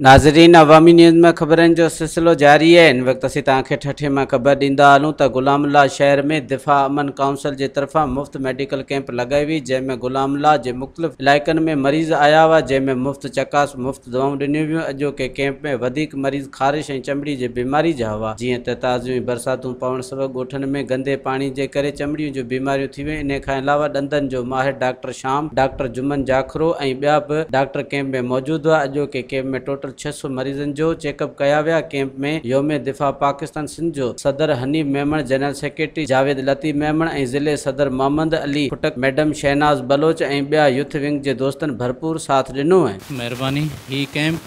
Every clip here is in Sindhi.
ناظرين عوامي نيوز ۾ خبرن جو سلسلو جاري آهي. هن وقت اسين توهان کي ٺٽي مان خبر ڏيندا هلون ته غلام الله شهر ۾ دفاع امن ڪائونسل جي طرفان مفت ميڊيڪل ڪئمپ لڳائي وئي جنهن ۾ غلام الله جي مختلف علائقن ۾ مريض آيا هئا جنهن ۾ مفت چڪاس مفت دوائون ڏنيون ويون اڄوڪي ڪئمپ ۾ وڌيڪ مريض خارش ۽ چمڙي جي بيماري جا هئا جيئن ته تازيون برساتون پوڻ سبب ڳوٺن ۾ گندي پاڻي جي ڪري چمڙيون جون بيماريون ٿي ويون انهي کان علاوه ڏندن جو ماهر ڊاڪٽر شام، ڊاڪٽر جمن جاکرو ۽ ٻيا به ڊاڪٽر ڪئمپ ۾ موجود هئا. اڄوڪي ڪئمپ ۾ ٽوٽل 600 مريضن جو چيڪ اپ ڪيا ويا. ڪئمپ ۾ يوم دفاع پاڪستان سنڌ جو صدر حنيف ميمڻ، جنرل سيڪريٽري جاويد لطيف ميمڻ ۽ ضلعي صدر محمد علي خٽڪ، ميڊم شهناز بلوچ ۽ ٻيا يوٿ ونگ جي دوستن ڀرپور ساٿ ڏنو. مهرباني. هي camp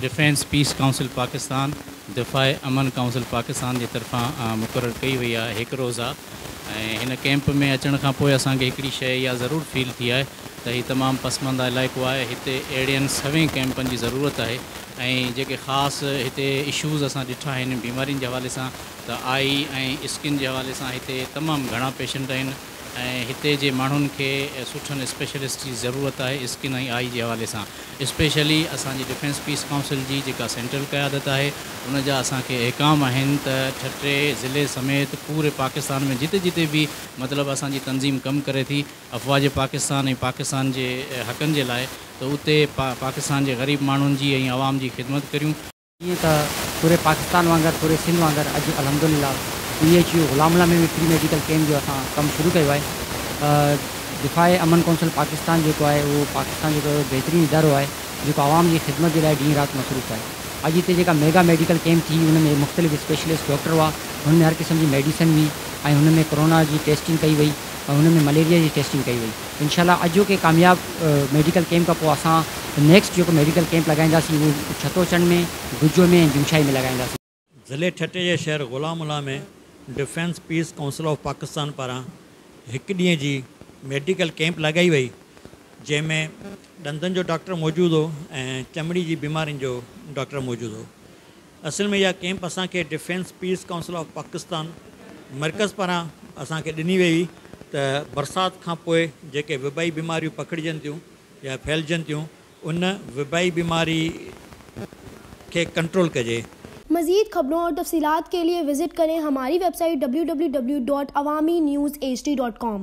defence peace council Pakistan, دفاع امن ڪائونسل پاڪستان جي طرفان مقرر ڪئي وئي آهي. هڪ روزه ۽ هن ڪئمپ ۾ اچڻ کان پوء اسان کي هڪڙي شيء اها ضرور فيل ٿي آهي ته هي تمام پسمانده علائقو آهي هتي اهڙين سوين ڪئمپن جي ضرورت آهي ۽ جيڪي خاص هتي اشوز اسان ڏٺا آهن بيمارين جي حوالي سان ته آئي ۽ اسڪن جي حوالي سان هتي تمام گهڻا پيشنٽ آهن ۽ هتي جي ماڻهن کي سٺن اسپيشلسٽ جي ضرورت آهي اسڪن ۽ آئي جي حوالي سان اسپيشلي اسان جي ڊفينس پيس ڪائونسل جي جيڪا سينٽرل قيادت آهي ان جا اسان کي احڪام آهن ته ٺٽي ضلعي سميت پوري پاڪستان ۾ جتي جتي به مطلب اسان جي تنظيم ڪم ڪري ٿي افواج پاڪستان ۽ پاڪستان جي حقن جي لاء ته اتي پاڪستان جي غريب ماڻهن جي ۽ عوام جي خدمت ڪريون. جيئن ته پوري پاڪستان وانگر پوري سنڌ وانگر اڄ الحمدلله P H U Ghulam Allah ۾ به فري ميڊيڪل ڪيمپ جو اسان ڪم شروع ڪيو آهي. دفاع امن ڪونسل پاڪستان جيڪو آهي اهو پاڪستان جو هڪڙو بهترين ادارو آهي جيڪو عوام جي خدمت جي لاء ڏينهن رات مصروف آهي. اڄ هتي جيڪا ميگا ميڊيڪل ڪيمپ ٿي ان ۾ مختلف اسپيشلسٽ ڊاڪٽر هئا هن ۾ هر قسم جي ميڊيسن هئي ۽ هن ۾ ڪورونا جي ٽيسٽنگ ڪئي وئي ۽ هن ۾ مليريا جي ٽيسٽنگ ڪئي وئي. انشاء الله اڄوڪي ڪامياب ميڊيڪل ڪيمپ کان پوء اسان نيڪسٽ جيڪو ميڊيڪل ڪيمپ لڳائينداسين اهو ڇتوچنڊ ۾، گجو ۾ ۽ جمشاهي ۾ لڳائينداسين. ضلعي ٺٽي جي شهر Ghulam Ullah ۾ defence peace council of Pakistan پاران هڪ ڏينهن جي ميڊيڪل ڪيمپ لڳائي وئي جنهن ۾ ڏندن جو ڊاڪٽر موجود هو ۽ چمڙي جي بيمارين جو ڊاڪٽر موجود هو. اصل ۾ اها ڪيمپ اسان کي defence peace council of Pakistan مرڪز پاران اسان کي ڏني وئي هئي ته برسات کان پوء جيڪي وبائي بيماريون پکڙجن ٿيون يا ڦهلجن ٿيون ان وبائي بيماري کي ڪنٽرول ڪجي. मज़ीद खबरों और तफसीलात के लिए विज़िट करें हमारी वेबसाइट www.awamiNewsHD.com।